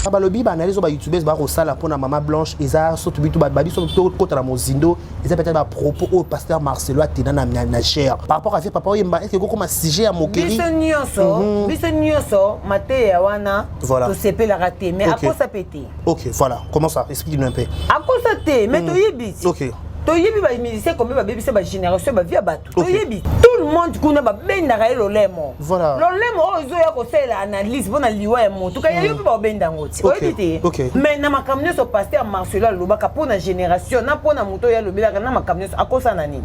Balobi baanalyse oyo bayoutubers bakosala mpona Mama Blanche eza soki bitu babiso tokota na mozindo, eza peut-être bapropos oyo pasteur Marcelo atena na chair par rapport à vie Papa Oyemba. Est-ce que ekokoma sujet ya moquerie? Biso nyonso, biso nyonso, mateya wana tosepelaka te, mais akosa mpe te. Ok, voilà. Comment ça? Explique-nous un peu. Akosa te, mais toyebi ti toyebi bamusicien combien babebisa bagénération, bavie ya bato. Toyebi tout le monde kuna babendaka ye lolemo. Lolemo oyo ezoya kosalela analyse mpona liwa ya motu kaya yo mpe babenda yango ti oyebi te. Mais na makambo nyonso pasteur Marcelo alobaka mpona génération na mpona moto oyo alobelaka na makambo nyonso, akosana nini?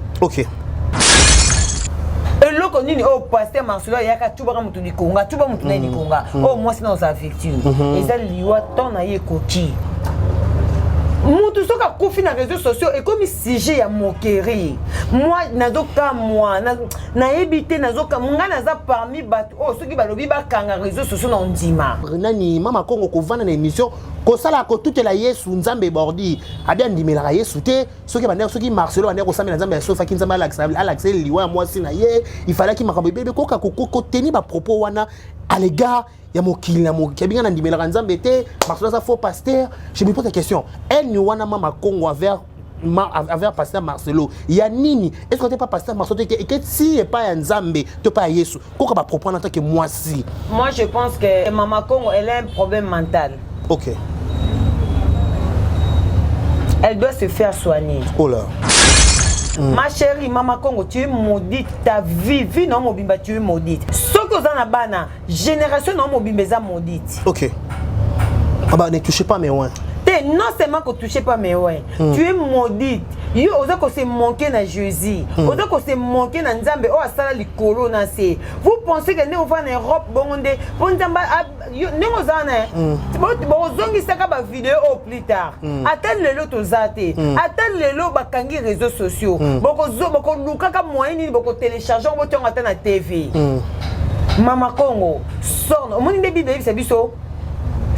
Eloko nini oyo pasteur Marcelo ayaka atubaka motu likonga, atuba motu na ye likonga oyo mwasi na ozala victime? Eza liwa, temps na ye ekoki. Mutu soki akufi na réseaux sociaux, ekomi sujet ya moquerie. Moi nazokamwa, nayebi te, nazokamwa. Ngai naza parmi bato oyo soki balobi bakanga réseaux sociaux, na ondima. Nani, Mama Kongo, kovanda na émission, kosala kotutela Yesu, Nzambe bordi abi andimelaka Yesu te. Soki bandeko, soki Marcelo bandeko kosambela Nzambe ya so, efaki Nzambe alakisa ye liwa ya mwasi na ye, ifalaki makambo ebebe koka koteni bapropos wana à l'égard ya mokili na mokili. Abinga na ndimelaka Nzambe te, Marcelo aza faux pasteur. Je me pose la question, eni wana Mama Kongo envers pasteur Marcelo ya nini? Est ce que te pas pasteur Marcelo te eke ti epai ya Nzambe to epai ya Yesu koka bapropos wana take mwasi? Moi, je pense que Mama Congo, elle a un problème mental. Elle doit se faire soigner. Oh là. Ma chérie, Mama Congo, tu es maudite. Ta vie, vie non mobimba, tu es maudite. Soki oza na bana, génération non mobimba eza maudite. Ok, ah bah, ne touchez pas mes oints. Te, non seulement ko toucher pas mes oints, tu es maudite. Yo oza ko se manquer na Jésus, oza ko se manquer na Nzambe oyo asala likolo na se. Vous pensez que nde ova na Europe bongo nde mpo Nzambe ndenge oza wana, bozongisaka bavideo oyo plus tard. Ata lelo toza te, ata lelo bakangi réseaux sociaux, bokolukaka moyen nini bokotélécharge yango, botiongo ata na TV. Mama Congo sorne, omoni nde Bible eyebisa biso: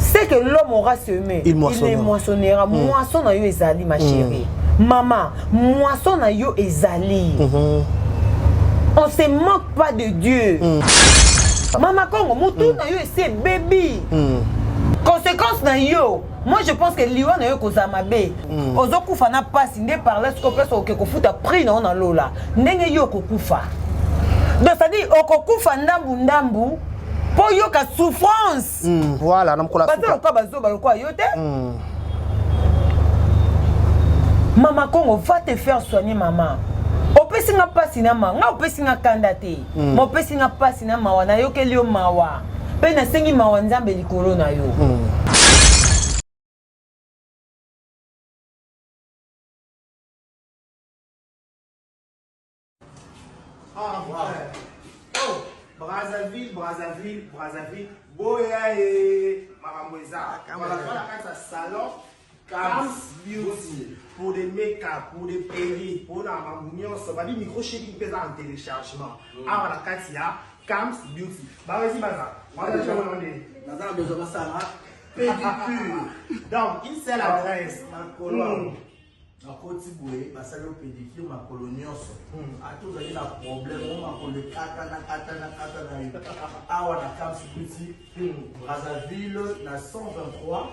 ce que l'homme aura semé, il moissonnera. Il moissonnera. Moisson na yo ezali, ma chérie, mama, moisson na yo ezali. On se moque pas de Dieu. Mama Congo, motu na yo esi ebebi, conséquence na yo, moi je pense que liwa na yo ekozala mabe. Ozokufa na pasi nde par là sikoyo place oke kofuta prix na yo na lola, ndenge yo okokufa. Donc c'est-à-dire okokufa ndambu ndambu mpo oyoka souffrance. Voilà, na mokolo ya baza suka. Lokola bazoba lokola yo te. Mama Congo, va te faire soigner. Mama, opesi nga mpasi na mawa. Nga opesi nga kanda te, ma opesi nga mpasi na mawa. Nayokeli yo mawa mpe nasengi mawa Nzambe likolo na yo. Ah, ouais. Oh, Brazzaville, Brazzaville, Brazzaville, boya e makambo eza. Voilà, voilà kati ya salon Cams Beauty pour des make-up, pour des perruques, pour na makambo nyonso. Babi micro shaking mpe eza en téléchargement. Awa na kati ya Cams Beauty. Bawezi baza. Wana jona nde. Naza na besoin basala pédicure. Donc, une seule adresse. Makolo awa. Nakoti boye, basali yo pédicure makolo nyonso. Ata ozali na problème o makolo ekatana katana katana yo, awa na Cams Beauty, Brazzaville, na 123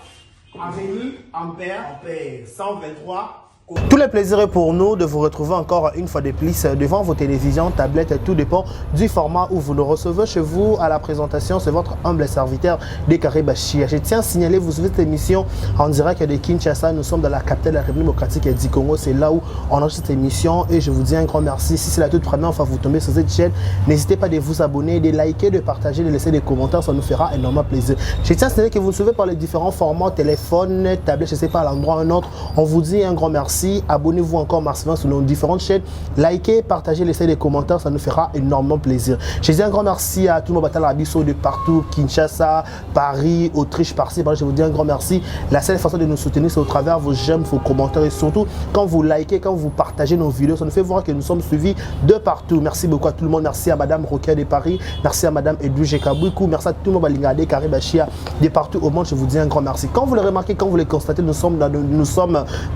Avenue Ampère, Ampère. 123. Tout le plaisir est pour nous de vous retrouver encore une fois de plus devant vos télévisions, tablettes, tout dépend du format où vous nous recevez chez vous. À la présentation, c'est votre humble serviteur Dekaré Bachir. Je tiens à signaler, vous suivez cette émission en direct de Kinshasa. Nous sommes dans la capitale de la République démocratique du Congo. C'est là où on enregistre cette émission et je vous dis un grand merci. Si c'est la toute première fois que vous tombez sur cette chaîne, n'hésitez pas de vous abonner, de liker, de partager, de laisser des commentaires. Ça nous fera énormément plaisir. Je tiens à signaler que vous nous suivez par les différents formats, téléphone, tablette, je ne sais pas, l'endroit ou un autre. On vous dit un grand merci. Abonnez-vous encore massivement sur nos différentes chaînes. Likez, partagez, laissez des commentaires, ça nous fera énormément plaisir. Je dis un grand merci à tout le monde, Batala Abisso de partout, Kinshasa, Paris, Autriche, par-ci, par-là. Je vous dis un grand merci. La seule façon de nous soutenir, c'est au travers vos j'aime, vos commentaires et surtout quand vous likez, quand vous partagez nos vidéos, ça nous fait voir que nous sommes suivis de partout. Merci beaucoup à tout le monde. Merci à Madame Roquet de Paris. Merci à Madame Edwige Kabouikou. Merci à tout le monde, Balingade, Karé Bachia, de partout au monde. Je vous dis un grand merci. Quand vous le remarquez, quand vous le constatez, nous sommes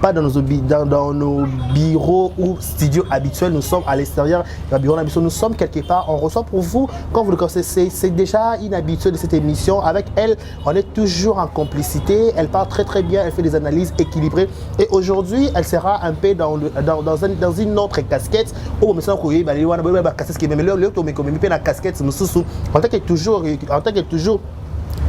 pas dans nos, dans nos bureaux ou studios habituels. Nous sommes à l'extérieur du bureau. Nous sommes quelque part. On reçoit pour vous, quand vous le connaissez, c'est déjà inhabituel de cette émission. Avec elle, on est toujours en complicité. Elle parle très très bien, elle fait des analyses équilibrées. Et aujourd'hui, elle sera un peu dans, le, dans, dans, un, dans une autre casquette. Oh, mais ça, casquette, en tant que toujours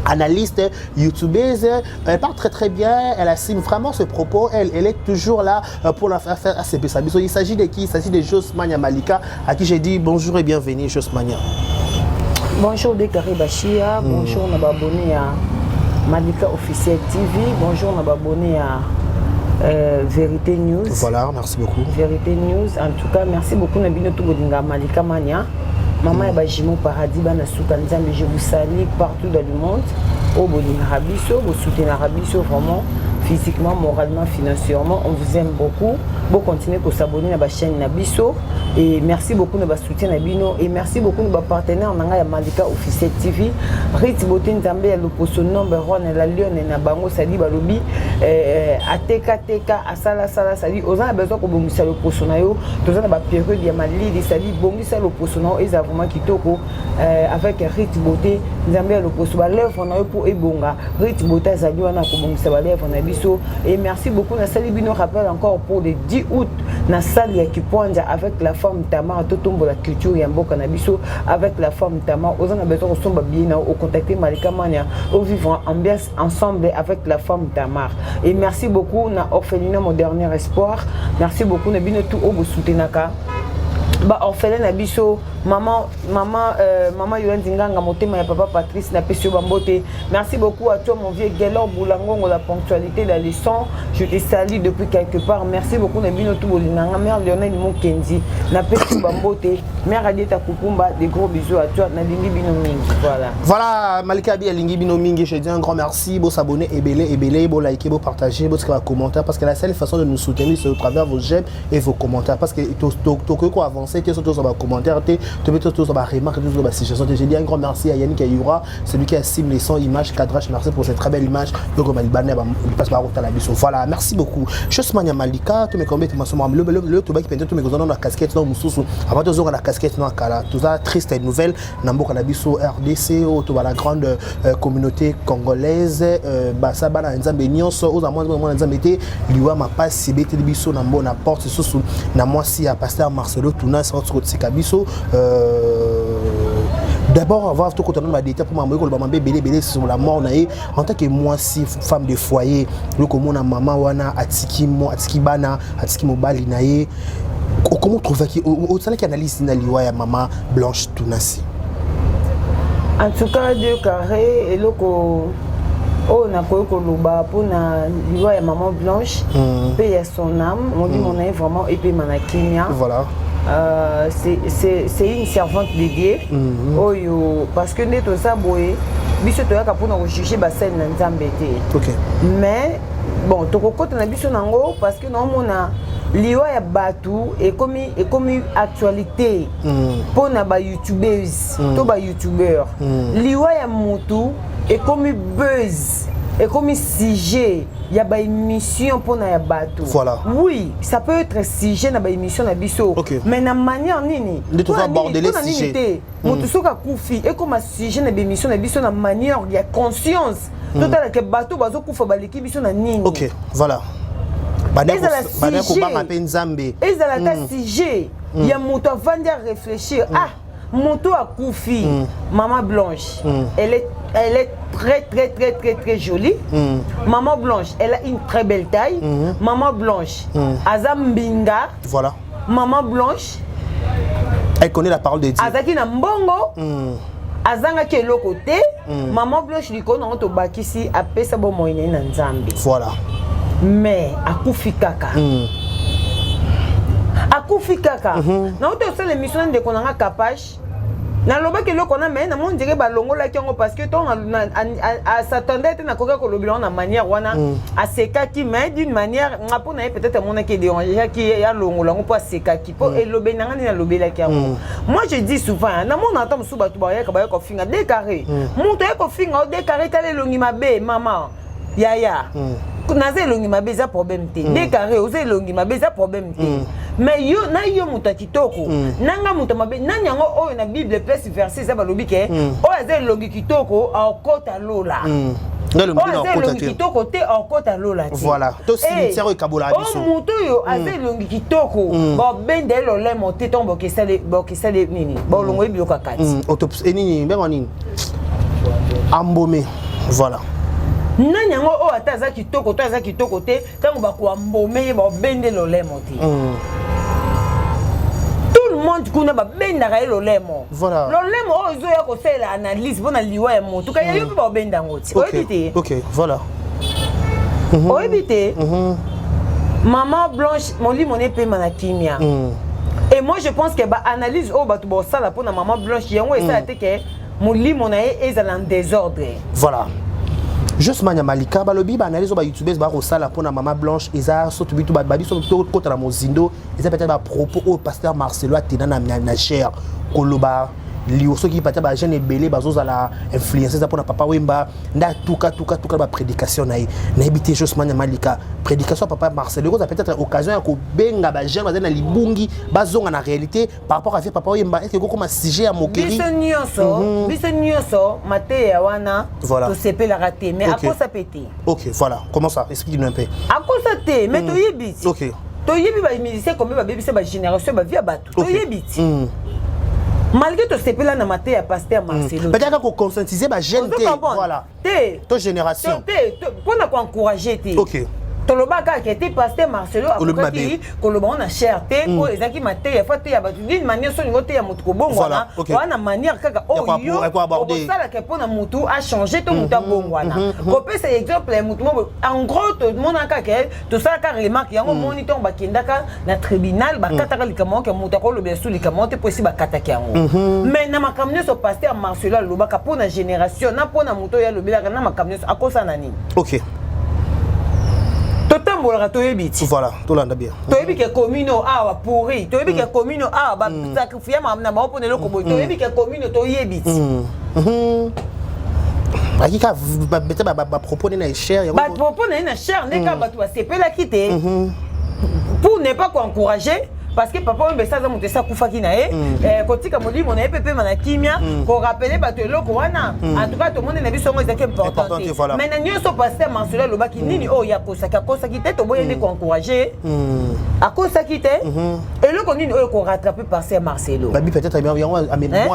analyste, youtubeuse, elle parle très très bien, elle assume vraiment ce propos, elle est toujours là pour la faire faire à Il s'agit de qui? Il s'agit de Josmania Malika, à qui j'ai dit bonjour et bienvenue Josmania. Bonjour Dekari Bachia, bonjour na abonné à Malika Officiel TV, bonjour na abonné à Vérité News. Voilà, merci beaucoup. Vérité News, en tout cas, merci beaucoup na bino tout bolinga Malika Mania. Maman ya bajimo paradis bana suka Nzambe, je vous salue partout dans le monde. Oyo bolingaka biso, bosoutenaka biso vraiment physiquement, moralement, financièrement, on vous aime beaucoup. Bo continuer ko s'abonner na ba chaîne na biso et merci beaucoup na ba soutien na bino et merci beaucoup na ba partenaire na nga ya Malika Officiel TV. Rit Beauté Nzambe ya loposo number 1 la lionne na bango sadi balobi ateka teka asala sala sadi oza na besoin kobongisa loposo na yo, toza na ba période ya malili sadi bongisa loposo na yo eza vraiment kitoko avec Rit Beauté Nzambe ya loposo ba lèvre na yo po ebonga. Rit Beauté azali wana kobongisa ba lèvre na biso et merci beaucoup na sali bino rappel encore pour le 10 août na salle ya Kipwanja avec la femme Tamar, totombo la culture ya mboka na biso avec la femme Tamar. Oza na besoin kosomba billet na o contacter Malika Mania au vivre ambiance ensemble avec la femme Tamar. Et merci beaucoup na orphelinat mon dernier espoir, merci beaucoup na bino tout obo soutenaka ba orphelin na biso, maman maman maman Yolande Nganga motema ya papa Patrice na pesio bambote. Merci beaucoup à toi mon vieux Gelor Boulangongo, la ponctualité, la leçon, je te salue depuis quelque part. Merci beaucoup na bino tout bolinganga, mère Lionel Mokendi na pesio bambote, mère Adieta Kukumba, des gros bisous à toi na lingi bino mingi. Voilà. Voilà Malika Bi lingi bino mingi, je dis un grand merci, beau s'abonner ebele ebele, beau liker, beau partager, beau écrire un commentaire parce que la seule façon de nous soutenir c'est au travers vos j'aime et vos commentaires parce que to to quoi avancer que surtout sur ba commentaire te to to sur ba remarque tout sur ba suggestion. J'ai dit un grand merci à Yannick Ayura, celui qui assume les sons, images, cadrage, merci pour cette très belle image. Donc Malibane il passe par route à la biso. Voilà, merci beaucoup. Josmania Malika, tu me combien tu m'as le to ba qui peut tu me dans la casquette dans mususu. Avant de la casquette dans kala, tout ça triste nouvelle na mboka na biso RDC to ba la grande communauté congolaise ba sa bana Nzambe nyonso oza mwa mwa Nzambe te liwa mapasi bete biso na mbo na porte susu na mwasi ya pasteur Marcelo Tunas entre tika biso. D'abord avant tout côté na détail pour maman ko ba belé belé sur la mort na ye en tant que mwasi femme de foyer le komona mama wana atiki mo atiki bana atiki mobali na ye, comment trouver qui au sala qui analyse na liwa ya mama Blanche Tunasi? En tout cas deux carrés eloko oyo nakoki koloba mpona liwa ya maman Blanche mpe ya son âme molimo na ye vraiment epema na kimia. Voilà. C'est une servante de Dieu. Oyo parce que nde toza boye biso toyaka mpona kojuge basali na Nzambe te. Mais bon tokokota na biso nango parce que naomona liwa ya bato ekomi actualité mpona bayoutubeurs to bayoutubeur. Liwa ya motu ekomi buzz, ekomi sujet ya baémission mpona ya bato. Voilà. Oui, ça peut être sujet na baémission na biso. Mais na manière nini? Nde toza aborder les sujets. Te moto soki akufi ekoma sujet na baémission na biso na manière ya conscience totalaka bato bazokufa baleki biso na nini. Ok, voilà. Ezala kobanga mpe Nzambe. Ezala ata sujet ya moto avandi a réfléchir, ah moto akufi. Maman Blanche, elle est très très très très très jolie. Maman Blanche, elle a une très belle taille. Maman Blanche aza mbinga. Voilà. Maman Blanche, elle connaît la parole de Dieu. Azalaki na mbongo, azangaki eloko te. Maman Blanche likolo nango tobakisi apesa bomoi na ye na Nzambe. Voilà. Mais akufi kaka. Akufi kaka. Nauti osala émission na ndeko na nga Kapage, nalobaki eloko wana mais namoni ndenge balongolaki yango parce que ntongo asatendait te nakoki kolobela yango na manière wana. Asekaki mais d'une manière nga mpo na ye peut-être amonaki edérangeaki, alongola yango mpo asekaki mpo elobeli na nga nde nalobelaki yango. Moi je dis souvent, namona ata mosusu bato bayaka baya kofinga de carré, moto aye kofinga o de carré, tala elongi mabe, mama yaya. Naza elongi mabe, eza problème te. Décarré, oza elongi mabe, eza problème te. Mais yo na yo, moto ya kitoko nanga moto ya mabe, nani yango oyo na Bible place verset eza balobi ke oyo aza elongi kitoko akota lola? Oyo aza elongi kitoko te akota lola te. Voilà, to cimetière oyo ekabolaka biso. Oyo moto oyo aza elongi kitoko, babenda ye lolemo te. Ntongo bokesale nini, bolongo ye biloko ya kati. Autopsie nini, bengo nini, embaume, voilà. Nani yango oyo ata aza kitoko to aza kitoko te, ntango bakoambome ye, babende lolemo te? Tout le monde kuna babendaka ye lolemo. Lolemo oyo ezoya kosalela analyse mpona liwa ya motu, kaya yo mpe babenda yango ti. Oyebi te? Ok, voilà. Oyebi te? Mama Blanche, molimo ne epema na kimia. Et moi, je pense que baanalyse oyo bato bosala mpona Mama Blanche, yango esala te ke molimo na ye ezala en désordre. Voilà, justement, Nyamalika, balobi baanalyse oyo bayoutubeurs bakosala mpona Mama Blanche eza soki bitu babiso tokota na mozindo, eza peut-être bapropos oyo pasteur Marcelo atena na chair, koloba liwo soki peut-être bajeune ebele bazozala influence, eza mpona Papa Wemba nde atuka tuka tuka baprédication na ye. Nayebi te, Josman Nyamalika, prédication ya papa Marcelo ekozala peut-être occasion ya kobenga bajeune bazali na libungi bazonga na réalité par rapport à vie Papa Wemba. Est-ce que ekokoma sujet ya moquerie? Biso nyonso mateya wana tosepelaka te, mais akosa mpe te. Ok, voilà. Comment ça? Explique-nous un peu. Akosa te, mais toyebi ti. Toyebi bamusicien combien babebisa bagénération, bavie ya bato. Toyebi ti. Malgré tosepela na mateya ya pasteur Marcelo, peut-être koconscientiser bajeune te, voilà. Te. To génération. Te, mpona koencourage te. Toloba kaka te pasteur Marcelo akokaki koloba ngo na chair te, oyo ezalaki mateya fa te ya bato. D'une manière, so olingi oteya motu kobongwana wana, manière kaka oyo okosalaka mpona motu achange to motu abongwana, kopesa exemple ya motu moko. En gros, tomona kaka, tosalaka remarque yango. Omoni, ntongo bakendaka na tribunal, bakataka likambo yango ke moto akolobela su likambo yango te, mpo esi bakataki yango. Mais na makambo nyonso pasteur Marcelo alobaka mpo na génération na mpo na moto oyo alobelaka na makambo nyonso, akosala nini? Totambolaka, toyebi ti. Voilà, tolanda bien. Toyebi ke commune awa pourri, toyebi ke commune awa basacrifia na bango mpona eloko boye, toyebi ke commune, toyebi ti. Baki kaka bete bapropos nde na chair. Bapropos na ye na chair nde kaka bato basepelaki te, pour ne pas koencourager, parce que Papa oyo mbesa aza moto esi akufaki na ye, kotika molimo na ye mpe pema na kimia, korappeler bato eloko wana. En tout cas, tomoni na biso yango ezalaki important te. Mais na nyonso pasteur Marcelo alobaki nini oyo akosaki? Akosaki te. Toboyi nde koencourage. Akosaki te. Eloko nini oyo korattrape pasteur Marcelo? Babi peut-être yango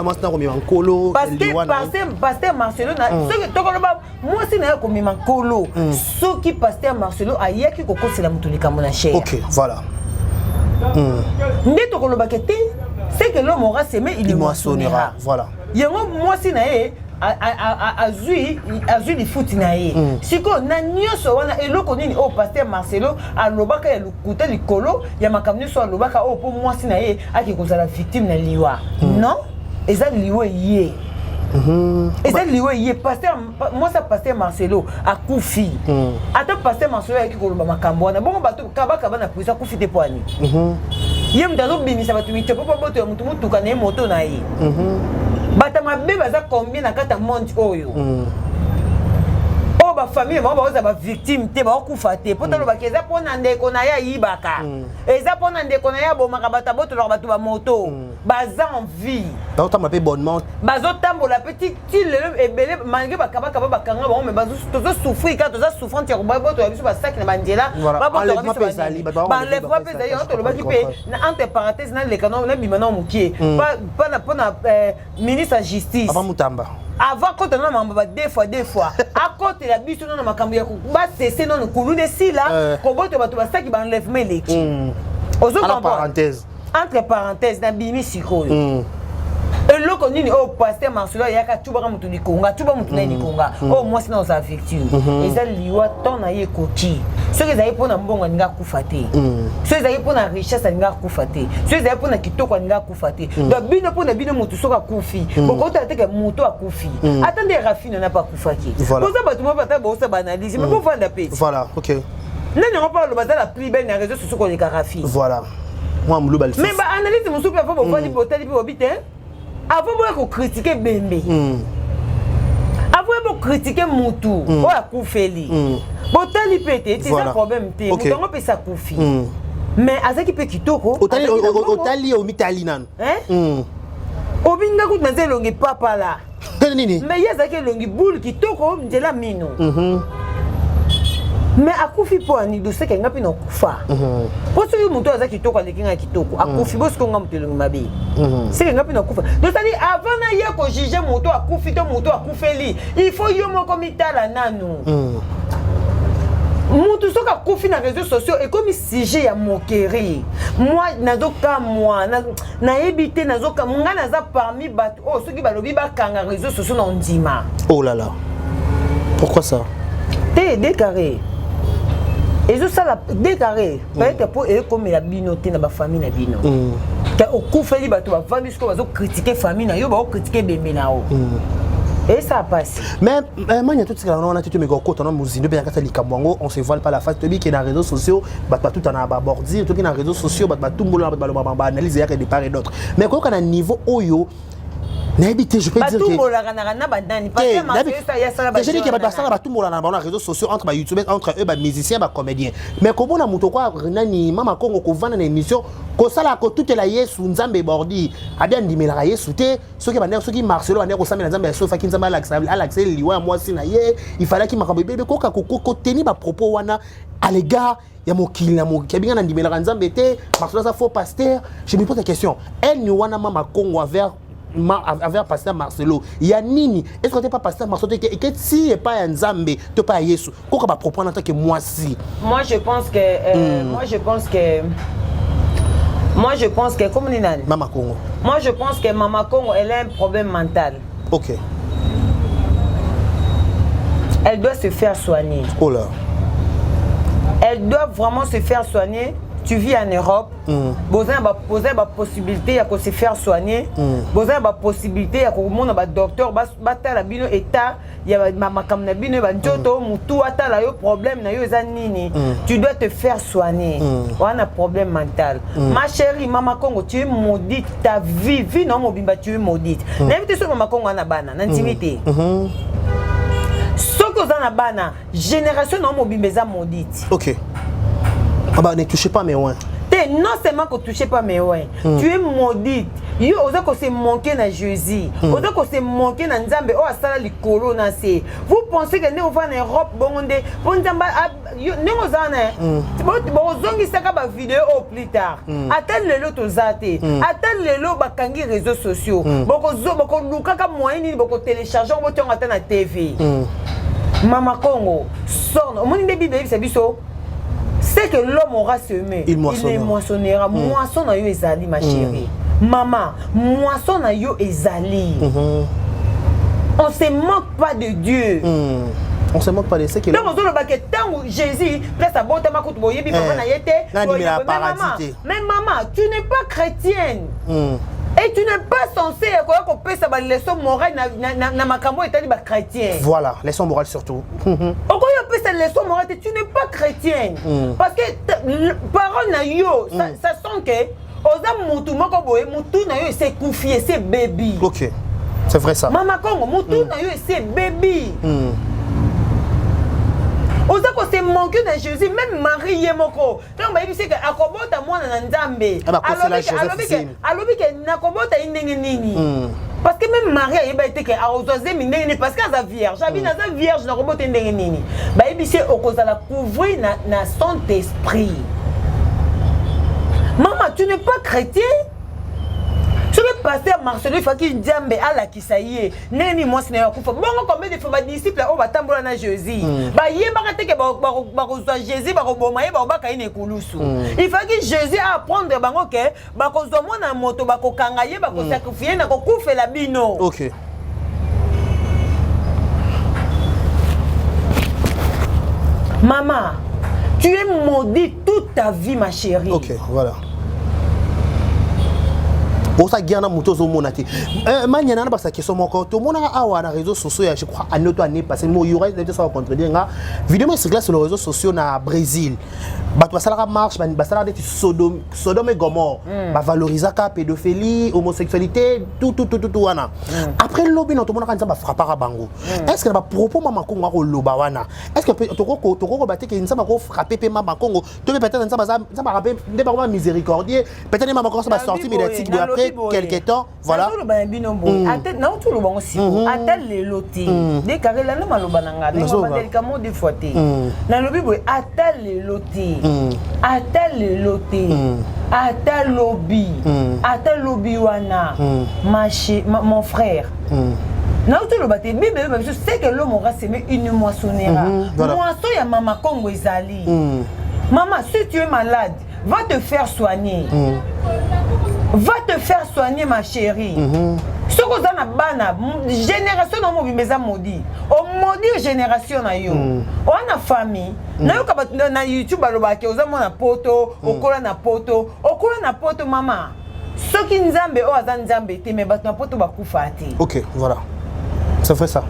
mwasi na komema nkolo. Parce que pasteur Marcelo, soki tokoloba mwasi na ye komema nkolo, soki pasteur Marcelo ayaki kokosela moto likambo na chair, Ok, voilà. Nde tokolobaka te, c'est que l'homme aura semé, il moissonnera. Voilà. Yango mwasi na ye azwi lifuti na ye. Sikoyo, na nyonso wana, eloko nini oyo pasteur Marcelo alobaka ya lokuta likolo ya makambo nyonso alobaka oyo mpo mwasi na ye ake kozala victime na liwa? Non, eza liwa ye, eza liwa ye. Pasteur, mwasi ya pasteur Marcelo akufi. Ata pasteur Marcelo ayaki koloba makambo wana bongo, bato kabakaba na prison, akufi te. Po ani ye moto azobimisa bato mitepo mpo boto ya motu motuka na ye, moto na ye. Bato mabe baza combien na kati ya monde oyo, oyo bafamille bango baoza bavictime te, baokufa te, mpo tolobaka eza mpo na ndeko na ye ayibaka, eza mpo na ndeko na ye abomaka bato, abotolaka bato bamoto? Baza en vie. Bazotambola mpe bonnement. Bazotambola mpe ti lelo ebele, malgré bakabakaba, bakanga bango, mais tozosouffrir kaka, toza souffrante ya kobotola biso basaki na banzela, babotola biso, baenlèvement mpe ezali. Yango tolobaki mpe na entre parenthèse, naleka, nabima na mokie mpona ministre ya Justice. Papa Mutamba. Avant kota na makambo ba deux fois deux fois, akotela biso nano makambo ya basese nano kuluna esila, kobotola bato basaki, baenlèvement eleki. Ozo parenthèse. Entre parenthèse, nabimi sikoyo. Eloko nini oyo pasteur Marcelo ayaka atubaka motu likonga, atuba motu na ye likonga, oyo mwasi na ozala victime? Eza liwa, temps na ye ekoki. Soki ezali mpona mbongo, alingi akufa te. Soki ezali mpona richesse, alingi akufa te. Soki ezali mpona kitoko, alingi akufa te. Donc bino, mpona bino, motu soki akufi, bokotala teke motu akufi. Ata nde Rafine na mpe akufaki. Boza bato moko, ata bosa baanalyse, mais bovanda mpe. Voilà, ok. Nani yango mpo aloba aza la plus belle na réseau sociaux koleka Rafine? Voilà, mwa moluba lisusu. Mais baanalyse mosusu mpe avant bovandi mpe, otali mpe, bobi te avant boya kocritiquer bembe, avant ya kocritiquer mutu oyo akufeli, botali mpe te ete eza problème te. Moto yango mpe esi akufi, mais azalaki mpe kitoko. Otali, omitali nanu. Obinga kutu naza elongi papala. Nini? Mais ye azalaki elongi boule, kitoko, nzela mino, mais akufi. Mpo ani doseke nga mpe nakufa? Mpo soki moto aza kitoko, aleki nga kitoko, akufi, bosiko nga moto elongi mabe, seke nga mpe nakufa. Donc c'est-à-dire, avant na ye kojuger moto akufi to moto akufeli, il faut yo moko mitala nanu. Mutu soki akufi na réseaux sociaux, ekomi sujet ya moquerie. Moi nazokamwa, nayebi te, nazokamwa. Ngai naza parmi bato oyo soki balobi bakanga réseaux sociaux, na ondima. Oh là là, pourquoi ça? Te, décarré ezosala décarré, peut-être mpo ekomela bino te na bafamille na bino. Okufeli, bato bavandi sikoyo, bazocritiquer famille na yo, baocritiquer ebembe na yo, esala mpasi. Mais mania, totikala wana te, tomeka okota na mozindo mpe na kati ya likambo yango. On se voile pas la face. Toyebi ke na réseaux sociaux bato batuta na babordure, toyebi na réseaux sociaux bato batumbola, bato baloba, baanalyse eyaka de part et d'autre. Mais koyoka na niveau oyo, nayebi te, je peux dire que Batumbolaka na banani? Je dis que bato basala, batumbolaka na bango na réseaux sociaux, entre bayoutubeurs, entre eux, bamusiciens, bacomédiens. Mais komona moto kwa nani, Mama Kongo, kovanda na émission, kosala, kotutela Yesu, Nzambe, bordi abi andimelaka Yesu te. Soki bandeko, soki Marcelo bandeko kosambela Nzambe ya so, efaki Nzambe alakisa liwa ya mwasi na ye, ifalaki makambo ebele koka koteni bapropos wana à l'égard ya mokili na mokili. Abinga na ndimelaka Nzambe te, Marcelo aza faux pasteur. Je me pose la question, eni wana Mama Kongo envers pasteur Marcelo ya nini? Est ce que te pas pasteur Marcelo te eke ti epai ya Nzambe to epai ya Yesu, koka bapropos wana take mwasi? Moi je pense que comme nani? Mama Kongo. Moi je pense que Mama Kongo, elle a un problème mental. Elle doit se faire soigner. Oh là. Elle doit vraiment se faire soigner. Tu vis en Europe, boza bapossibilité ya kose faire soigner, boza bapossibilité ya komona badocteur, batala bino état ya makambo na bino, banzoto, mutu atala yo problème na yo eza nini. Tu dois te faire soigner, wana problème mental. Ma chérie Mama Congo, tu es maudite ta vie, vie na mobimba, tu es maudite. Nayebi te soki Mama Congo ana bana, na ndimi te. Soki oza na bana, génération na mobimba eza maudite. Ok, ah bah, ne touchez pas mes oints. Te, non seulement ko toucher pas mes oints, tu es maudite. Yo oza kose manquer na Jésus, oza kose manquer na Nzambe oyo asala likolo na se. Vous pensez que ndenge ova na Europe, bongo nde mpo Nzambe ndenge oza wana, bozongisaka bavideo oyo plus tard. Ata lelo toza te, ata lelo bakangi réseaux sociaux, bokolukaka moyen nini bokotélécharge yango, botiongo ata na TV. Mama Congo sorne, omoni nde Bible eyebisa biso: ce que l'homme aura semé, il moissonnera. Il moissonnera. Moisson na yo ezali, ma chérie. Mama, moisson na yo ezali. On se moque pas de Dieu. On se moque pas de ce que Donc ozolobaka ntango Jésus, place abotama kutu boyebi papa na ye te. Mais maman, tu n'es pas chrétienne et tu n'es pas censé koya kopesa baleçon morale na makambo etali bachrétien. Voilà, leçon morale surtout. Okoya opesa leçon morale te, tu n'es pas chrétienne, parce que parole na yo, ça sent que oza mutu moko boye, mutu na yo ese ekufi, ese bebi. Ok, c'est vrai ça. Mama Congo, mutu na yo ese bebi. Oza kose manquer na Jésus. Même Marie ye moko, ntango bayebisi ke akobota mwana na Nzambe, alobi ke nakobota ye ndenge nini? Parce que même Marie ayeba ete ke akozwa zemi ndenge nini, parce que aza vierge. Abi naza vierge, nakobota ye ndenge nini? Bayebisi okozala couvrir na Saint Esprit. Mama, tu n'es pas chrétien. Soki pasteur Marcelo ifaki Nzambe alakisa ye ndenge nini mwasi na ye akufa bongo, combien de fois badisciple oyo batambola na Jésus bayebaka te ke bakozwa Jésus, bakoboma ye, bakobaka ye na ekulusu? Ifaki Jésus aapprendre bango ke bakozwa mwana moto, bakokanga ye, bakosacrifier na kokufela bino. Mama, tu es maudit toute ta vie, ma chérie. Ok, voilà. Osa guerre na moto ozomona te. Manyana na basa question moko tomonaka awa na réseaux sociaux ya, je crois, année to année passée, mo yura peut ça contredire nga, vidéo mo circule sur les réseaux sociaux na Brésil, bato basalaka marche, basalaka neti Sodome, Sodome et Gomorre, bavalorisaka pédophilie, homosexualité, tout tout tout tout tout wana. Après lobi na tomonaka Nzambe afrappaka bango. Est ce que na bapropos Mama Kongo akoloba wana, est ce que tokokoba te ke Nzambe akofrappe mpe Mama Kongo, to mpe peut-être Nzambe aza, Nzambe aka mpe nde bakoma miséricordieux, peut-être nde Mama Kongo basorti médiatique boye après quelque temps, voilà? Nazoloba na bino boye, ata nauti oloba ngo siko, ata lelo te, dekare lelo maloba na nga ndenge babandelika mo deux fois te. Nalobi boye, ata lelo te, ata lelo te, ata lobi, ata lobi wana, mon frère, nauti oloba te, Bible eloba biso: ce que l'homme aura semé, il moissonnera. Moisson ya Mama Kongo ezali. Mama, si tu es malade, va te faire soigner, va te faire soigner, ma chérie. Soki oza na bana, génération na yo mobimba eza maudit, omaudire génération na yo. Oza na famille, nayoka bato na YouTube balobaka oza mwana Poto, okola na Poto, okola na Poto. Mama, soki Nzambe oyo aza Nzambe te, mais bato na Poto bakufa te. Ok, voilà, c'est vrai ça.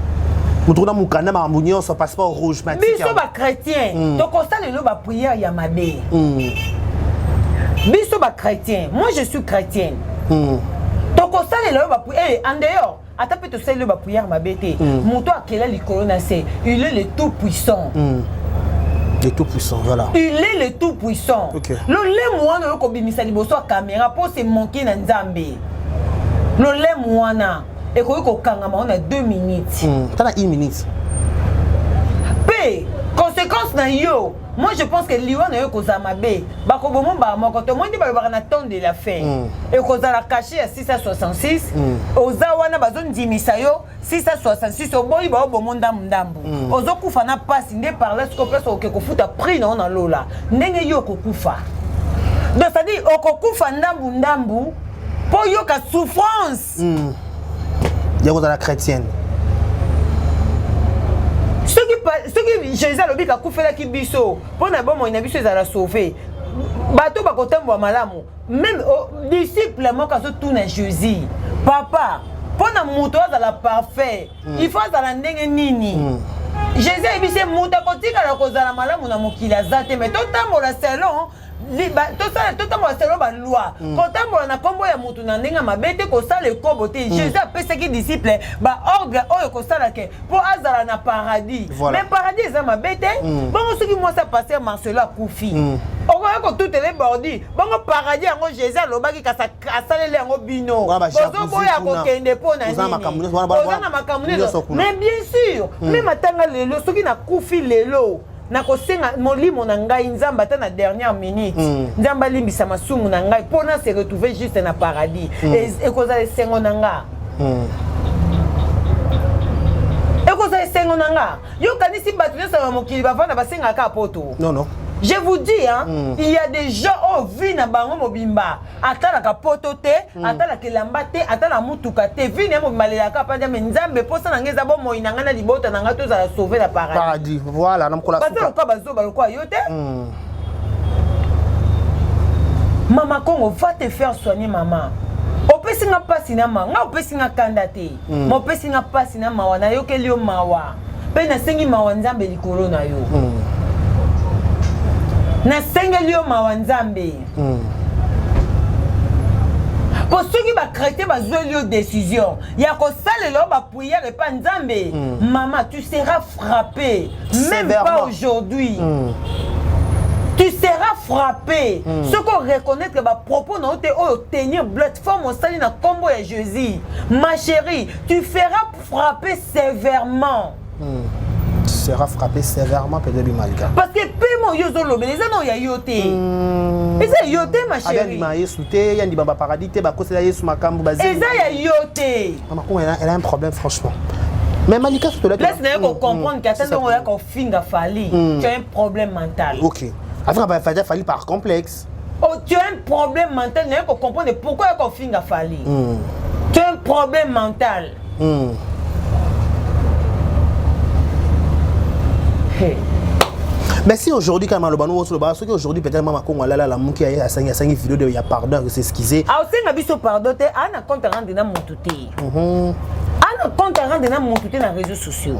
Moto kuna mokanda, makambo nyonso, passeport rouge. Biso bachrétien tokosala lelo baprière ya mabe. Biso bachrétien, moi je suis chrétienne, tokosalela yo baprière en dehors, ata mpe tosaleli yo baprière mabe te. Moto akela likolo na se, il est le tout puissant. Le tout puissant, voilà. Il est le tout puissant. Lolemo wana oyo kobimisa liboso ya caméra mpo se moquer na Nzambe, lolemo wana ekoki kokangama wana 2 minutes. Tala, 1 minute. Mpe conséquence na yo, moi je pense que liwa na yo ekozala mabe, bakoboma mbala moko. Tomoni nde balobaka na temps de la fin ekozala caché ya 666. Oza wana, bazondimisa yo 666, oboyi, baobomo ndambu ndambu, ozokufa na mpasi nde. Par là sikoyo place okoke kofuta prix na yo na lola, ndenge yo okokufa. Donc c'est-à-dire okokufa ndambu ndambu mpo oyoka souffrance. Ya kozala chrétienne. Soki Jésus alobi kakufelaki biso mpo na bomoi na biso ezala sauvé, bato bakotambola malamu. Même disciple moko azotuna Jésus: "Papa, mpo na moto azala parfait, il faut azala ndenge nini?" Jésus ayebisi ye: "Moto akotikala kozala malamu na mokili aza te, mais totambola selon totambola selon baloi, kotambola na nkombo ya motu na ndenge ya mabe te, kosala ekobo te." Jésus apesaki disciple baordre oyo kosala ke mpo azala na paradis. Mais paradis eza mabe te. Bongo soki mwasi ya pasteur Marcelo akufi, okoya kotutela bordi bongo paradis yango Jésus alobaki, kasi asaleli yango bino bozoboya kokende mpo na nini? Oza na makambo nyonso. Mais bien sûr, même atanga lelo, soki nakufi lelo, nakosenga molimo na ngai Nzambe, ata na dernière minute, Nzambe alimbisa masumu na ngai mpo na se retrouver juste na paradis. Ekozala esengo na nga, ekozala esengo na nga. Yokanisi bato nyonso ya mokili bavanda basengaka Poto? Non, non. Je vous dis, hein, il y a des gens oyo vie na bango mobimba atalaka Poto te, atalaka elamba te, atalaka mutuka te. Vie na ye mobimba alelaka mpa Nzambe: "Nzambe, mposa na ngai eza bomoi na ngai na libota na ngai tozala sauvé na paradis." Paradis, voilà, na mokolo. Baza lokola bazoba lokola yo te. Mama Congo, va te faire soigner. Mama, opesi nga mpasi na mawa, nga opesi nga kanda te, ma opesi nga mpasi na mawa. Nayokeli yo mawa mpe nasengi mawa Nzambe likolo na yo. Nasengeli yo mawa Nzambe, mpo soki bachrétien bazweli yo décision ya kosalela yo baprière epa Nzambe, mama, tu seras frappé même pas aujourd'hui. Tu seras frappé soki oreconnaître bapropos na yo te oyo tenir plateforme osali na nkombo ya Jésus. Ma chérie, tu feras frapper sévèrement. Tu seras frappé sévèrement peut-être, Bimalika. Parce que pema oyo ozolobela eza na oyo ya yo te, eza ya yo te, ma chérie. Andima Yesu te, ya ndima baparadis te, bakosela Yesu makambo. Eza ya yo te. Mama Kongo, elle a un problème, franchement. Mais Malika, surtout là, place na ye kocomprendre ke ata ndongo oya kofinga Fally, tu as un problème mental. Ok, afin Fally par complexe. Oh, tu as un problème mental. Na ye kocomprendre pourquoi oya kofinga Fally, tu as un problème mental. Hey. Mais si aujourd'hui, quand même, soki aujourd'hui peut-être mama Kongo alala lamuki aye asangi asangi vidéo de ya pardon s'excuser. Aosenga biso pardon te, ana compte rendre na motu te. Ana compte rendre na motu te na réseaux sociaux.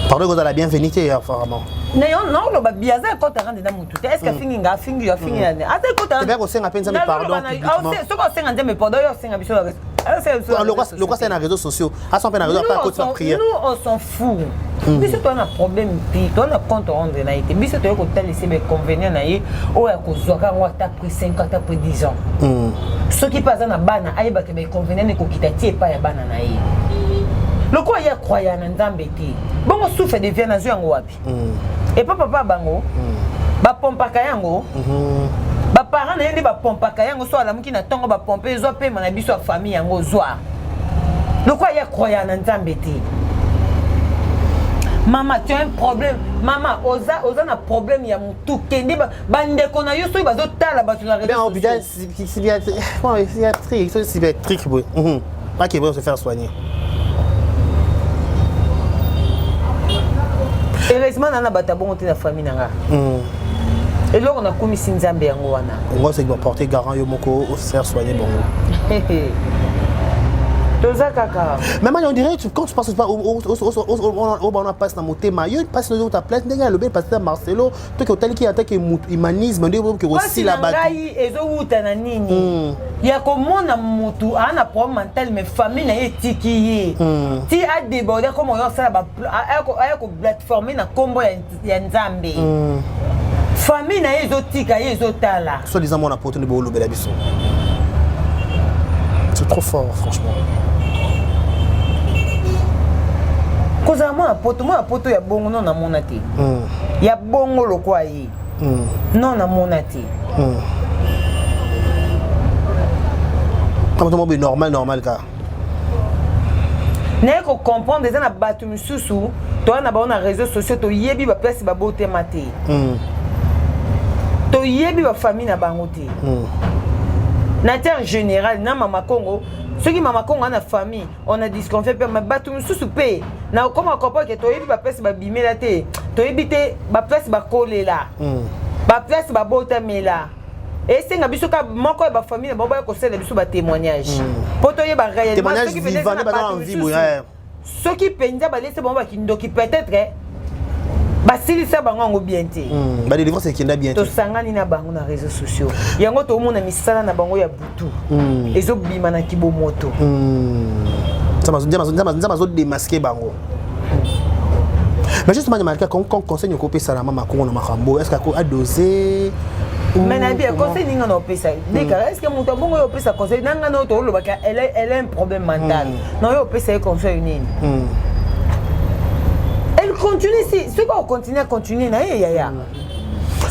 Pardon kozala bienvenue te apparemment. Naoloba bi aza compte rendre na motu te. Est ce que afingi nga, afingi yo, afingi nani? Aza compte rendre. Kosenga mpe Nzambe pardon publiquement. Soki osenga Nzambe pardon, yo osenga biso. Lokwa na réseaux sociaux aso mpe na réseau apa akoti ba prière. Nous, on s'en fout. Biso toza na problème te, toza na compte rendre na ye te. Biso toye kotalisa bainconvénient na ye oyo akozwaka yango ata après 5 ans, ata après 10 ans. Soki mpe aza na bana, ayebaka bainconvénient ekokita ti epai ya bana na ye. Lokola ye acroya na Nzambe te, bongo souffle de vie nazwi yango wapi? Epa papa bango bapompaka yango, baparent na ye nde bapompaka yango. So alamuki na ntongo, bapompe, ezwa pema na biso ya famille yango zwa. Lokola ye acroya na Nzambe te, mama, tu as un problème. Mama, oza, oza na problème ya motu. Kende, bandeko na yo soki bazotala bato na hôpital psychiatrique, psychiatrique boye, pas qu'il se faire soigner. Heureusement na na bato ya bongo te na famille na nga. Eloko nakomisi Nzambe yango wana. Ngo c'est porter garant yo moko se faire soigner bongo. Toza kaka. Mais man, on dirait quand tu passes pas on passe na motema yo passe na ta place ndenge alobi pasteur Marcelo toki otaliki en tant que humanisme nde oke kosila bato. Ngai ezowuta na nini? Ya komona motu aa na problème mental, mais famille na ye etiki ye ti adéborde comme oyo osala, aya koblasphémer na nkombo ya Nzambe. Famille na ye ezotika ye, ezotala. Soit disant mwana poto nde boolobela biso, c'est trop fort franchement. Kozala mwana poto, mwana poto ya bongo no namona te. Ya bongo lokwa ye non namona te. Moto mobe normal normal kaka. Naye kocomprendre, eza na bato misusu toya na bango na réseaux sociaux, toyebi baplace babotema te, toyebi bafamille na bango te. Na te en général na mama Congo, soki mama Congo na famille, on a disconfie mpe, mais bato mosusu mpe na okoma comprendre ke toyebi baplace babimela te, toyebi te baplace bakolela, baplace babotamela. Esenga biso ka moko ya bafamille na bango baya kosalela biso batémoignage mpo toyeba réellement soki mpenza balesi bango bakindoki, peut-être basilisa bango yango bien te. Badélivrance ekenda bien. Tosangani na bango na réseaux sociaux yango, toomona misala na bango ya butu ezobima na kibomoto. Nzambe azodémasquer bango. Mais justement, Malika, conseil okopesa na mama Kongo na makambo, est ce que adose? Mais nayebi ya conseil ninga na opesa dekara. Est ce que moto abongo oyo opesa conseil na nga na oyo toolobaka, elle a un problème mental, na oyo opesa ye conseil nini? Elle continue. Si soki ocontinue, acontinue na ye yaya.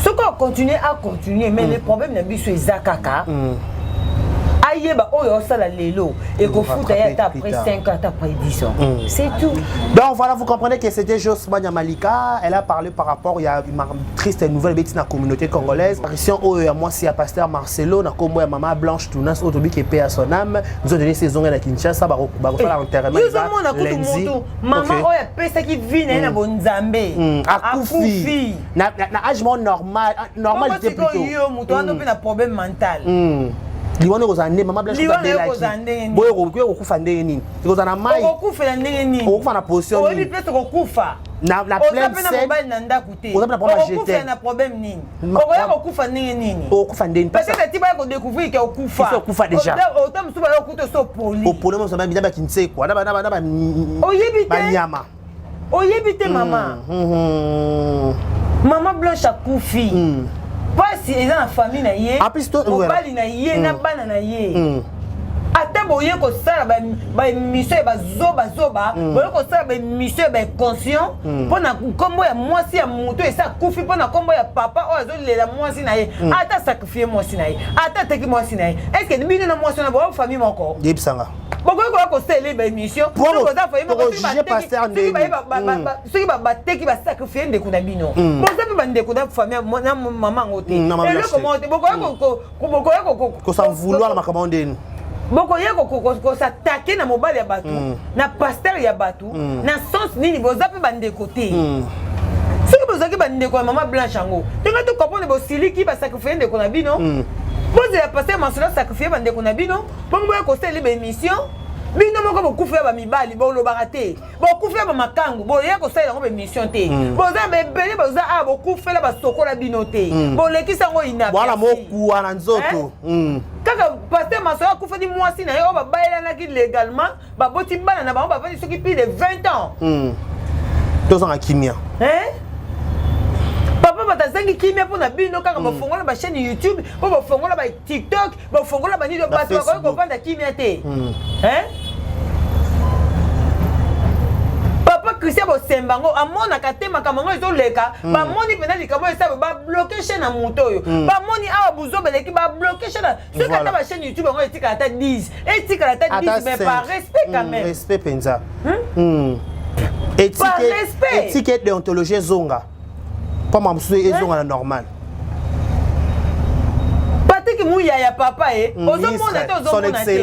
Soki ocontinue, acontinue. Mais le problème na biso eza kaka ayeba oyo osala lelo ekofuta ye ata après 5 ans, ata après 10 ans. C'est tout. Donc voilà, vous comprenez que c'était Jos Mania Malika. Elle a parlé par rapport, il y a une triste nouvelle bêtise dans la communauté congolaise. Apparition oyo ya mwasi ya pasteur Marcelo na kombo ya mama Blanche Tunas oyo tobi paix à son âme. Nous avons donné saison na Kinshasa, ba ba faire l'enterrement. Yozomona kutu motu mama oyo apesaki vie na ye na bonzambe. Akufi na âge normal, normalité plutôt. Yo moto wana mpe na problème mental. Liwana ekozala nde mama Blanche boye kokufa ndenge nini? Ekozala na mai? Okokufela ndenge nini? Okokufa na position? Oyebi place okokufa? Na oza mpe na mobali na ndako te. Oza mpe na problème. Okokufela na problème nini? Okoya kokufa ndenge nini? Okokufa ndenge? Peut-être ti baya kodécouvrir ke okufa. Okufa déjà. Ota mosusu baya kokuta so opoli. Opoli mosusu na bakinsekwa na Oyebi te. banyama. Oyebi te mama. Mama Blanche akufi, mpasi eza na famille na ye, mobali na ye na bana na ye. Ata boye kosala baémission ya bazobazoba, boye kosala baémission ya bainconscient mpo na nkombo ya mwasi ya moto esi akufi, mpo na nkombo ya papa oyo azolela mwasi na ye, ata asacrifie mwasi na ye, ata ateki mwasi na ye, est-ce bino na mwasi wana boa famille moko? Yebisanga. Bokoki koya kosalela baémission soki bateki, basacrifie ndeko na bino, boza mpe bandeko na famille na mama yango te, eloko moko te. Bokoya kosamvouloir na makambo ndeni. Bokoya kos'attaquer na mobali ya bato, na pasteur ya bato, na sens nini? Boza mpe bandeko te. Bandeko ya Mama Blanche yango, ndenge tocomprendre, bosiliki, basacrifie ndeko na bino. Bozela pasteur Masolo asacrifie bandeko na bino, bongo boya kosala baémission. Bino moko bokufi ya bamibali, bolobaka te. Bokufi ya bamakangu, boya kosalela yango baémission te. Boza ebele, boza awa, bokufela, basokola bino te, bolekisi yango. Wana mokuwa na nzoto. Kaka pasteur Masolo akufeli mwasi na ye oyo babayelanaki légalement, baboti bana na bango, bavandi soki plus de 20 ans. Tozanga kimia. Papa, bato azangi kimia mpo na bino kaka. Bofongola bachaîne YouTube, mpo bofongola baTikTok, bofongola banini, bato bakoki kovanda kimia te. Papa Christian Bosemba yango amonaka te makambo yango ezoleka. Bamoni mpenza likambo oyo esala, babloquer chaîne ya moto oyo. Bamoni awa buzoba eleki, babloquer chaîne. Soki ata bachaîne YouTube yango etikala ata 10, etikala ata 10, mais par respect quand même. Respect mpenza. Éthique, déontologie ezonga, mpo ma mosusu ezonga na normal. Patrik Muyaya, papa e, ozomona te? Ozomona te?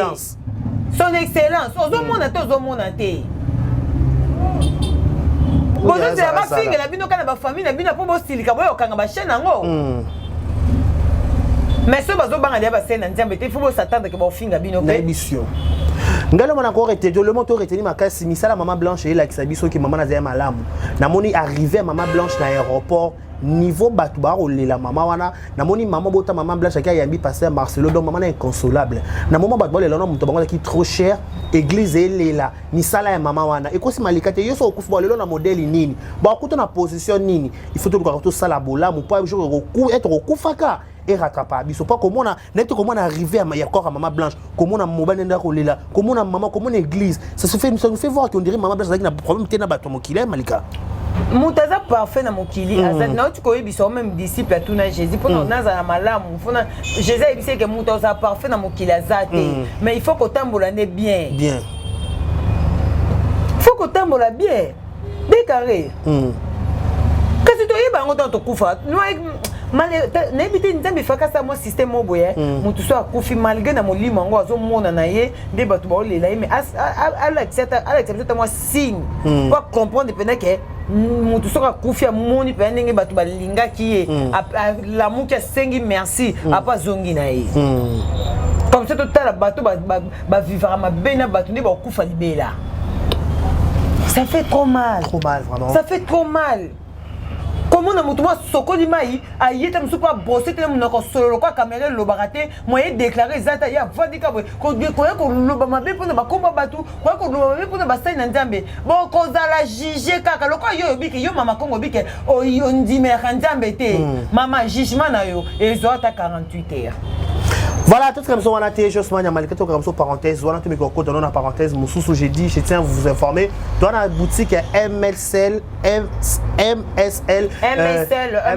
Son Excellence, ozomona te? Ozomona te? Bozozela bafingela bino kaka na bafamille na bino mpo bosilika, boyokanga bachaîne yango. Mais soki bazobanga deya basali na Nzambe te, il faut bos'attendre ke baofinga bino mpe. Nayebi yo, ngai lomo na koretenir, lomo to retenir makasi misala Mama Blanche eyelakisa biso ke mama nazali malamu. Namoni arrivé ya Mama Blanche na aéroport, niveau bato bakolela mama wana. Namoni mama bota, Mama Blanche aki ayambi pasteur Marcelo. Donc mama na inconsolable na moma bato balela na moto bango azalaki trop cher. Église elela misala ya mama wana, ekosi malika te. Yo so okufi, balelo na modèle nini? Bakuta na position nini? Il faut tolukaka tosala bolamu po jour ete kokufaka erattrapa biso, mpo komona neti komona arrivé ya corps ya Mama Blanche, komona mobali nde akolela, komona mama, komona église, ça se fait, ça nous fait voir qu'on dirait Mama Blanche azalaki na problème te na bato ya mokili ya malika. Moto aza parfait na mokili aza. Nauti koyebisa o, même disciple atuna Jésus mpona nazala malamu. Mpona Jésus ayebisi eke moto aza parfait na mokili aza te, mais il faut kotambola nde bien. Bien. Faut kotambola bien, décarré. Kasi toyeba yango ntango tokufa, nayebi te. Nzambe efaka asala mwa système mo boye, motu so akufi, malgré na molimo yango azomona na ye nde bato baolela ye, mais alakisa biso ata mwa signe po acomprendre mpenza ke motu soki akufi, amoni mpenza ndenge bato balingaki ye, alamuki, asengi merci, apo azongi na ye. Comme ça totala bato bavivaka mabe na bato nde bakufa libela. Ça fait trop mal. Trop mal, vraiment. Ça fait trop mal komona motu mwa sokoli mai aye te, mosusu mpo abrosser te na monoko, solo lokola kamera elobaka te, moye déclare eza te. Ye avandi ka boye, koya koloba mabe mpona bakomba bato, koya koloba mabe mpona basali na Nzambe. Bokozala juge kaka lokola yo oyobike, yo mama Kongo obike, ondimelaka Nzambe te. Mama, jugement na yo ezwa ata 48 heures. Voilà, tout comme ça, on a été juste malgré tout comme ça, parenthèse, voilà, tout mes dans la parenthèse, mosusu, j'ai dit, je tiens à vous informer. Dans la boutique MSL, MSL, MSL,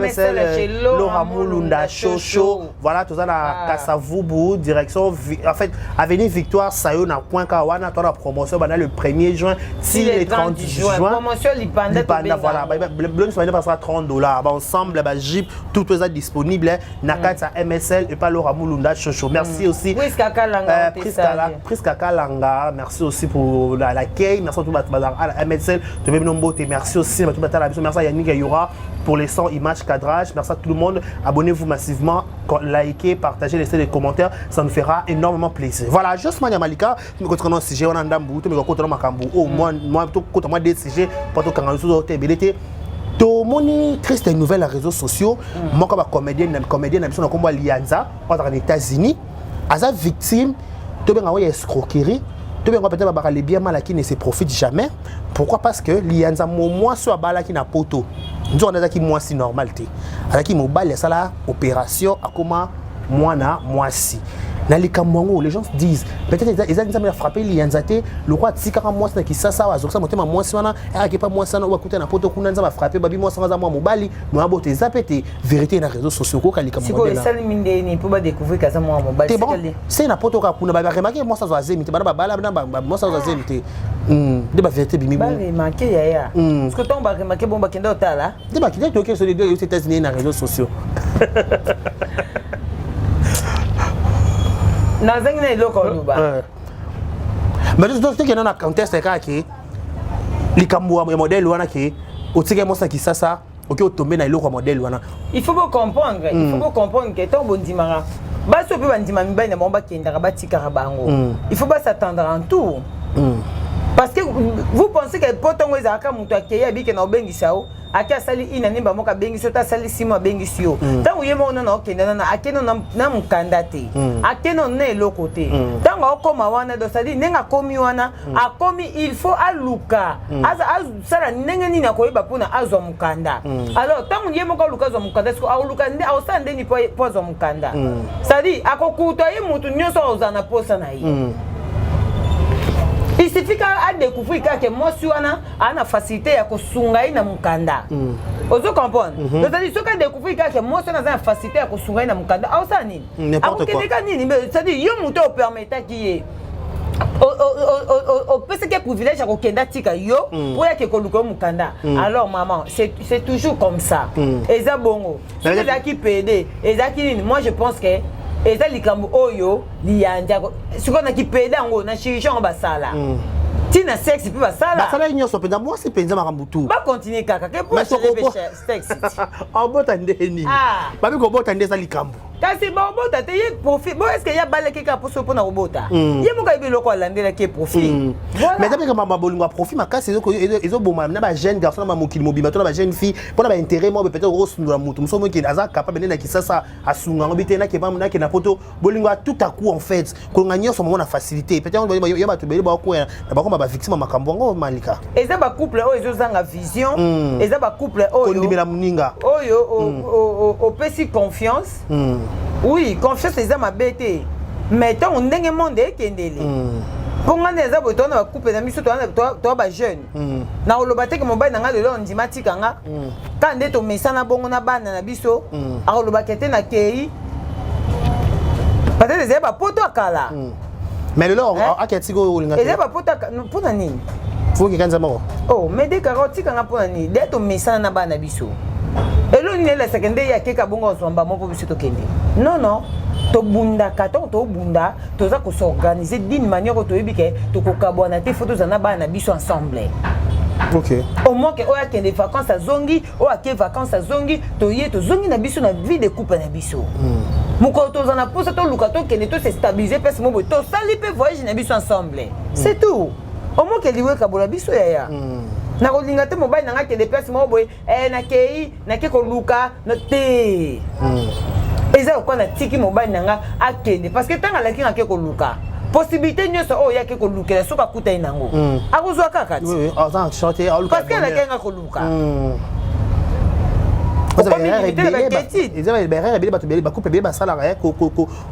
MSL, chez Laura Mulunda, Chocho. Voilà, tout ça, la Kassavubu, direction, en fait, avenue Victoire, Sayo, na coin Kawana, toi, la promotion, bah, le 1er juin, si le 30 juin. Promotion Lipanda. Lipanda, voilà, bah, le passera 30 dollars. Bah, ensemble, bah, Jeep, tout ça disponible, na kati ya MSL et pas Laura Mulunda Chocho. Merci aussi. Priska Kalanga. Priska Kalanga, merci aussi pour l'accueil. Merci à tout le MSL. Merci aussi merci à Yannick Ayura pour les 100 images cadrage. Merci à tout le monde. Abonnez-vous massivement, likez, partagez, laissez des commentaires. Ça nous fera énormément plaisir. Voilà, juste Mania Malika, nous continuons un sujet, on a un ndambu, nous continuons makambu. Oh, moi, moi, tout moi des sujets, pour tout quand tomoni triste nouvelle ya réseaux sociaux. Moko bacomédien, comédien na biso na nkombo ya Lianza, oyo azalaka na États-Unis, aza victime, tobenga oyo ya escroquerie, tobenga peut-être babaka le bien mal acquis ne se profite jamais. Pourquoi? Parce que Lianza, mo mwasi oyo abalaki na Poto, nzoka wana azalaki mwasi normal te, azalaki mobali asala opération, akoma mwana mwasi. Na likambo yango, les gens disent peut-être eza Nzambe afrappe Lianza te, lokwa atikaka mwasi na Kisasa awa, azokisa motema mwasi wana, ayaki pa mwasi wana oyo akuta na Poto kuna. Nzambe afrappe babi mwasi wana aza mwa mobali moya boto. Eza pe te vérité na réseaux sociaux koyoka likambo. Sikoyo esalemi ndeni mpo badécouvrir kaza mwana mobali? Te, bon, se na Poto kaka kuna baremarquer mwasi azwa azemi te, bana babala na mwasi azwa azemi te, nde bavérité bimi. Baremarquer, yaya, parce que ntango baremarquer, bon, bakende otala. Nde bakende toyoki so aux États-Unis na réseaux sociaux. Nazangi na eloko oloba. Mais tokende na contexte kaka ke likambo ya modèle wana ke otikaki mwasi na Kisasa. Oki otombe na eloko ya modèle wana. Il faut comprendre, il faut comprendre que ntango bondimaka basi, oyo mpe bandima mibali na bango bakendaka, batikaka bango, il faut bas'attendre en tout, parce que vous pensez que po ntongo ezalaka, moto akei, abike na obengisa yo, ake asali ina nimba moko, abengisi yo te, asali simo, abengisi yo. Ntango ye moko nano akokende, nano ake nano na mokanda te, ake nano na eloko te. Ntango akokóma wana, donc c'est-à-dire ndenge akomi wana, akomi, il faut aluka asala ndenge nini akoyeba mpona azwa mokanda. Alors ntango ye moko aluka azwa mokanda, siko akoluka nde akosala ndeni po azwa mokanda? C'est-à-dire akokuta ye motu nyonso akozala na posa na ye. Il suffit ka adécouvrir kaka mwasi wana aa na facilité ya kosunga ye na mokanda. Ozo comprendre? C'est-à-dire soki adécouvrir kaka mwasi wana aza na facilité ya kosunga ye na mokanda, aosala nini? N'importe quoi. Akokende ka nini? C'est-à-dire yo moto opermetaki ye, opesaki ye privilège ya kokende, atika yo po yake koluka yo mokanda. Alors maman, c'est toujours comme ça, eza bongo. Soki ezalaki pd, ezalaki nini, moi je pense que eza likambo oyo liyandi. Sikoyo na kipede yango, na chirurgie yango basala, ntina sexe mpe basala. Basalaki nyonso mpenza, mwasi mpenza, makambo tu. Bacontinue kaka ke po Mais sexe. Obota nde nini? Ah. Babi kobota nde eza likambo. Kasi baobota te, ye profit bo est-ce ye abalaki kaka mposo mpona kobota? Ye moko ayebi eloko alandelaki ye profit. Voilà. Mais eza mpe makambo ya bolingo ya profit makasi ezoboma na bajeune garçon na bamokili mobimba to na bajeune fille mpona baintérêt moko. Peut-être okosundola motu mosu moki aza capable nde na Kisasa asunga yango bi te, nakende na Poto. Bolingo ya tout à coup, en fait kolonga nyonso mamo na facilité. Peut-être ya bato ebele bakoya na bakoma bavictime ya makambo yango, Malika. Eza bacouple oyo ezozanga vision, eza bacouple oyo kondimela moninga. Oyo opesi confiance. Oui, confiance eza mabe te, mais ntango ndenge monde ekendele, mpo ngai nde eza boye, toza na bacouple na biso, toza bajeune. Na koloba te ke mobali na ngai lelo ondima tika nga kaka nde tomesana bongo na bana na biso. Akolobaka te nakei, peut-être ezali bapoto ya kala. Mais lelo Hein? aketi oyo olinga Eza bapoto mpona nini? Fokeka nzambe moko. Oh, mais de kaka otikanga mpona nini? De tomesana na bana na biso, elo nini elesaka nde ye akeka bongo, azwa mbamo mpo biso tokende? Non, non, tobundaka. Ntango tobunda, toza kos'organiser d'une manière oyo toyebi ke tokokabwana te. Faut tozala na bana na biso ensemble. Au moins ke oyo akende vacance azongi, oyo ake vacance azongi, toye tozongi na biso na vie de couple na biso. Mokolo toza na mposa toluka tokende, tose stabiliser place mo boye, tosali mpe voyage na biso ensemble, c'est tout. Au moins ke liwa ekabola biso, yaya. Nakolinga te mobali na ngai akende place moko boye, nakei, nake koluka te. Eza lokola natiki mobali na nga akende, parce que ntango alaki nga ake koluka, possibilité nyonso oyo yake kolukela, soki akutani nango, akozwa kaka ti. Oui, aza na chante, aluka. Parce que alaki nga koluka. Okomi limité na baquetide. Eza baerreur ebele, bato ebele, bacouple ebele basalaka ye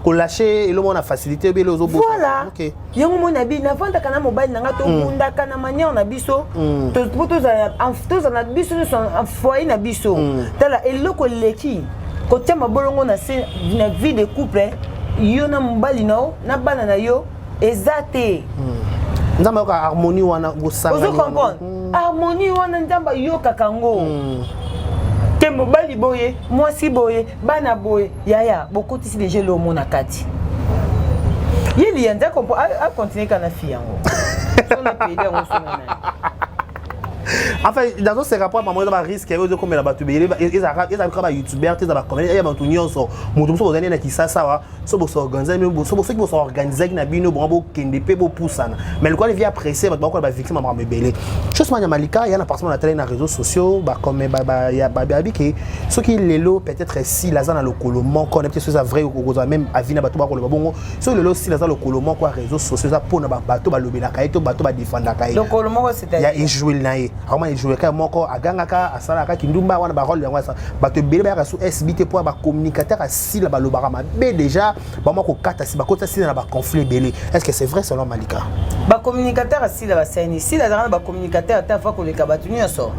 kolâcher eloko na facilité ebele ozobota. Voilà. Yango moni abi navandaka na mobali na nga, tobundaka na manière na biso po tozala na biso nyonso en foyer na biso. Tala, eloko eleki kotia mabolongo na se na vie de couple, yo na mobali na yo na bana na yo, eza te. Nzambe ayoka harmonie wana bosangani. Ozo comprendre? Harmonie wana, Nzambe ayokaka yango te. Mobali boye, mwasi boye, bana boye, yaya, bokotisi deja eloko na kati. Ye liyanzi acontinue kaka na fi yango, so na pede yango, so na nani. Enfin, nazoseka mpo mamo eza barisque oyo ezokomela bato ebele. Ezalaka bayoutubeur te, eza bacomédien ya bato nyonso. Moto mosusu bozali na Kisasa awa, so soki bosorganisaki na bino bongo, bokende mpe bopusana, mais lokola vie apressé, bato bakola bavictime ya makambo ebele. Chose manya, Malika, ya na partie na tali na réseaux sociaux, babi ke soki lelo peut-être Sila aza na lokolo moko na peut-être, soki eza vrai, okozwa même avis na bato bakoloba bongo, soki lelo Sila aza lokolo moko ya réseaux sociaux, eza mpona bato balobelaka ye to bato badefendaka ye. Lokolo moko? Ya c'est-à-dire? Ejouel na ye, akoma ejouelaka moko, agangaka, asalaka kindumba wana, barole yango asa. Bato ebele bayaka so SB te mpo bacommunicateur asila balobaka mabe déjà, bama kokata si bakota Sila na baconflit ebele. Est ce que c'est vrai selon Malika? Bacommunicateur asila basani, Sila azalaka na bacommunicateur ata afa koleka bato nyonso.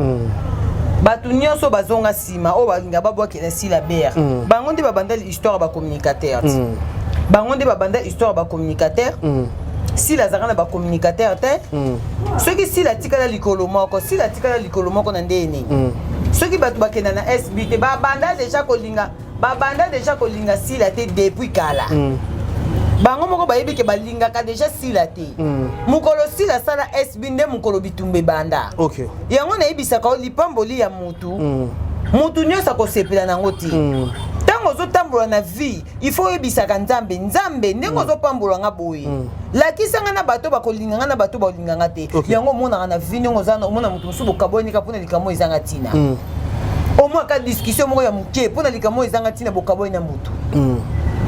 Bato nyonso bazonga nsima oyo balinga babwakela Sila bere, bango nde babanda histoire ya bacommunicateur ti. Bango nde babanda histoire ya bacommunicateur. Sila azalaka na bacommunicateur te. Soki Sila atikala likolo moko, Sila atikala likolo moko na ndenge nini? Soki bato bakenda na SB te, babanda deja kolinga, babanda deja kolinga Sila te depuis kala. Bango moko bayebi ke balingaka deja Sila te. Mokolo Sila asala SB nde mokolo bitumba ebanda. Yango nayebisaka o lipamboli ya motu. Motu nyonso akosepela nango te. Ntango ozotambola na vie, il faut oyebisaka Nzambe: Nzambe, ndenge ozopambola nga boye, lakisa nga na bato bakolinga nga na bato bakolinga nga te. Yango omonaka na vie, ndenge oza, omona moto mosusu bokabwani mpona likambo ezanga ntina. Omwaka discussion moko ya moke mpona likambo ezanga ntina, bokabwani na motu.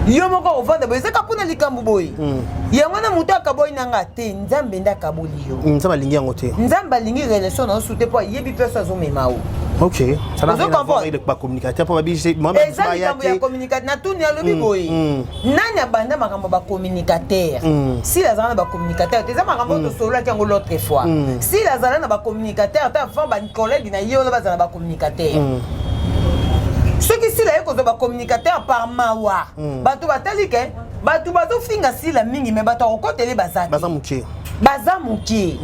Yo moko ovanda boye, ezaka mpona likambo boye. Yango wana moto akabwani na nga te, Nzambe nde akaboli yo. Nzambe alingi yango te. Nzambe alingi relation na yo su te, mpo ayebi mpe so azomema o. Ok, ça n'a rien à voir avec bacommunicateur, mpo babi eza likambo ya communicateur. Natuni, alobi boye: nani abanda makambo ya bacommunicateur? Sila azala na bacommunicateur te. Eza makambo oyo tosololaki yango l'autre fois. Sila azala na bacommunicateur te avant bacollègue na ye wana bazala na bacommunicateur. Soki Sila ye kozwa bacommunicateur par mawa, bato batali ke bato bazofinga Sila mingi, me bato akokotele baza te. Baza moke. Baza moke.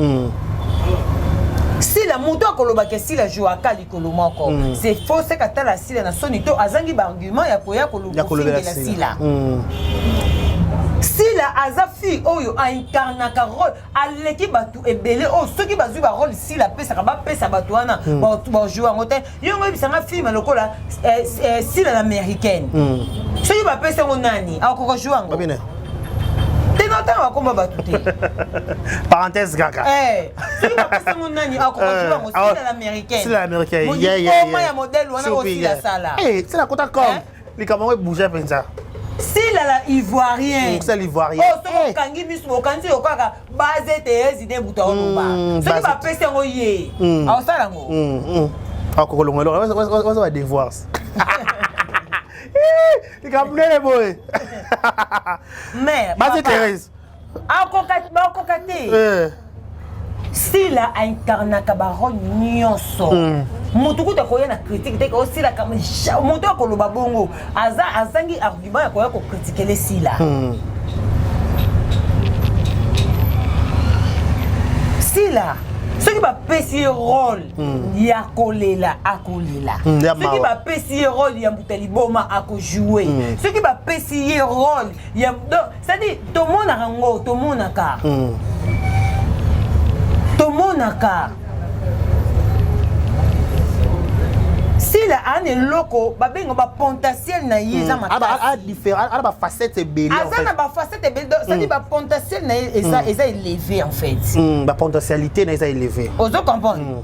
Sila, moto akolobaka Sila jouaka likolo moko, c'est faux. Seka atala Sila na soni to azangi baargument ya koya ya kolobela kofingela Sila. Sila aza fille oyo aincarnaka rôle, aleki bato ebele oyo soki bazwi barôle Sila apesaka, bapesa bato wana bajoue yango te. Yongo oyebisanga, film lokola Sila na Américaine, soki bapesi yango nani akoka joue yango? Babine. Te, na ntango bakomba bato te. Parenthèse kaka. Soki bapesi yango nani akoka joue yango? Sila na Américaine. Sila Américaine. Moma ya modèle wana oyo Sila sala. Sila kota comme likambo yango ebouge mpenza. Sila la Ivoirien. Sila l'Ivoirien. Oyo soki okangi miso, okanisi yo kaka base ete ezide butu aoloba. Soki bapesi yango ye, aosala yango. Akokolonga eloko waza badevoir, likambo nene boye. Mais base Thérèse. Bakoka te. Sila aincarnaka barôle nyonso. Motu kuta koya na critique te, osilaka moto akoloba bongo aza azangi argument ya koya kocritiquer Sila. Sila, soki bapesi ye rôle ya kolela, akolela. Ya Soki mawa. bapesi ye rôle ya moto ya liboma, akojoue. Soki bapesi ye rôle ya, donc c'est-à-dire tomonaka yango, tomonaka, tomonaka Sila ana eloko babenga bapotentiel na ye eza makasi. Ana bafacette ebele. Aza na bafacette ebele, c'est-à-dire bapotentiel na ye eza élevé en fait. Bapotentialité na eza élevé. Ozo comprendre?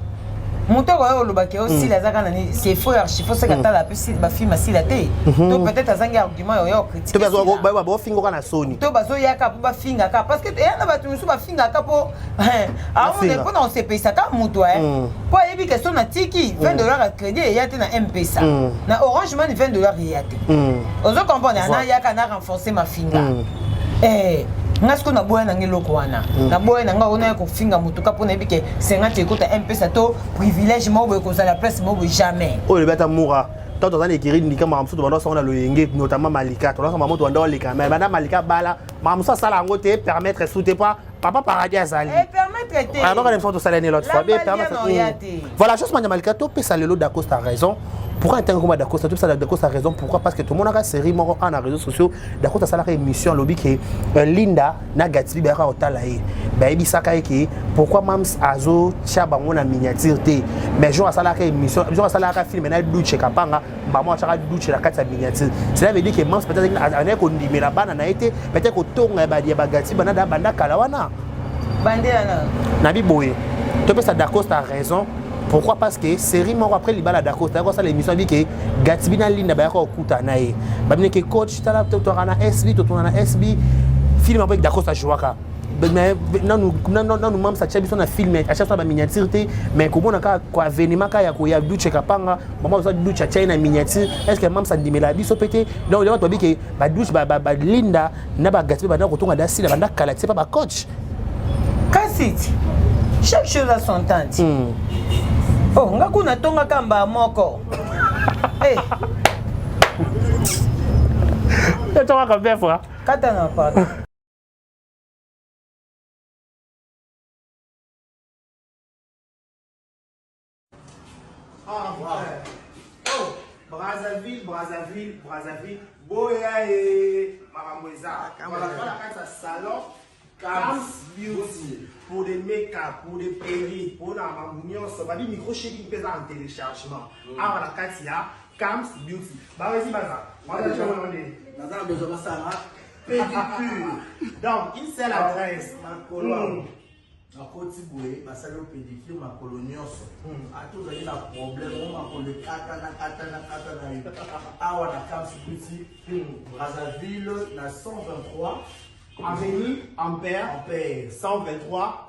Moto oyo olobaki osila aza kaka nani, c'est faux, archi faux. Soki atala mpe bafilm asila te, to peut-être azangi argument oyo To ocritique. bofingoka na soni. To bazoyaka mpo bafingaka, parce que eya na bato mosusu bafingaka mpo aomona mpona kosepelisa moto, mpo ayebi ke so natiki 20 $ ya crédit eya te na M-Pesa, na Orange Money 20 $ eya te. Ozo comprendre? Anayaka na renforcer mafinga. Nga sikoyo naboya nanga eloko wana, naboya nanga oyo naya kofinga motuka mpo nayebi ke 50 ekota M-Pesa to privilège moko boye kozala place moko boye, jamais. Oyo elobi ata mura ntango toza na ekiri ndika makambo mosusu tobanda osango na loyenge, notamment Malika. Tolasa mamo tobanda oleka, mais banda Malika bala makambo mosusu asala yango te, permettre su te pa papa Paradis azali. Permettre te. Ah, donc, tosala ni l'autre fois. Voilà, juste manya Malika, topesa lelo Dacosta raison. Pourquoi ntango koma Dacosta, topesa Dacosta raison? Pourquoi? Parce que tomonaka série moko na réseaux sociaux, Dacosta asalaka émission, alobi ke Linda na Gatibi bayaka kotala ye, bayebisaka ye ke pourquoi Mams azotia bango na miniature te. Mais jour asalaka émission, jour asalaka film na Duche Kapanga, bango atiaka Duche na kati ya miniature. Cela veut dire que Mams peut-être anayaki kondimela bana na ye te, peut-être kotonga ya bagati bana banda kala wana. Bandela. Nabi boye, topesa Dacosta raison. Pourquoi? Parce que série moko après libala, Dacosta akosala émission, abi ke Gatibi na Linda bayaka kokuta na ye, babine ke coach tala, totwaka na SB, totuna na SB film apo Dacosta jouaka. Mais nanu Mams atia biso na film, atia biso na baminiature te. Mais komona kaka koavenema kaka ya koya Duche Kapanga, mama oza Duche atia ye na miniature, est ce que Mams andimela biso mpe te? Donc bato babi ke baduche, balinda na bagati mpe banda kotonga da Sila banda kala tie pa bacoach. Kasi chaque chose a son temps. Oh, nga kuna tongaka mbaa moko. Hey. Tongaka combien fois? Kata na, pardon. Ah, oh, Brazzaville, Brazzaville, Brazzaville, boya e makambo eza. Voilà, na kati ya salon. Kams Beauty pour des make-up, pour des perruques, pour na mambo nyonso, babi micro shaking mpe eza en téléchargement. Awa na kati ya Kams Beauty. Bawezi baza. Baza tshona nde. Naza na besoin basala pédicure. Donc, une seule adresse. Makolo awa. Nakoti boye, basali yo pédicure makolo nyonso. Ata ozali na problème o makolo ekatana katana katana yo, awa na Kams Beauty, Brazzaville, na 123 Avenue Ampère, Ampère. 123.